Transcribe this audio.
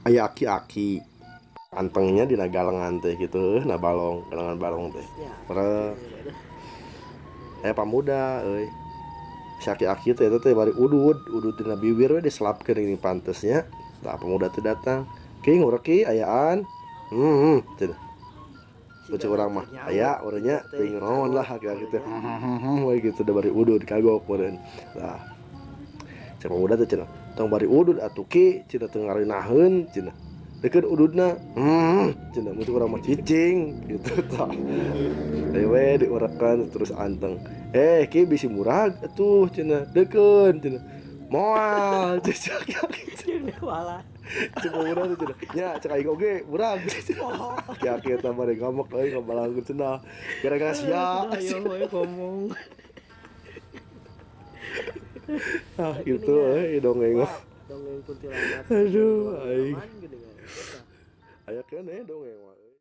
Aya aki-aki antengnya dina galengan teh gitu, na balong, galengan balong teh. Re aya pamuda euy. Si aki-aki teh eta teh bari udud, udud dina bibir we diselapkeun geuning pantesnya. Tah, pemuda teh datang. "Ki, ngurek ki ayaan." Cenah. Cek urang mah aya urang nya, teuing naon lah aki-aki teh. We gitu da bari udud kagok meureun. Tah. Cek pemuda teh cenah, "Tong bari udud atuh ki," cenah, "teu ngarenaheun," cenah. "Deukeun ududna." Cenah, mun urang mah cicing gitu tah. Ayo we diurekan terus anteng. "Eh ki, bisi murag atuh," cenah. "Deukeun," cenah. "Moal," cek aki-aki. Walah. Cek pemuda teh cenah. "Nya cek aing oge murag." Aki-aki eta bari ngambek euy, ngabalangkeun cenah. Gara-gara sia. Ayo we ngomong. Ah gitu euy dongeng mah. Dongeng kuntilanak. Aduh, aing. Aman geuningan. Aya keneh dongeng mah.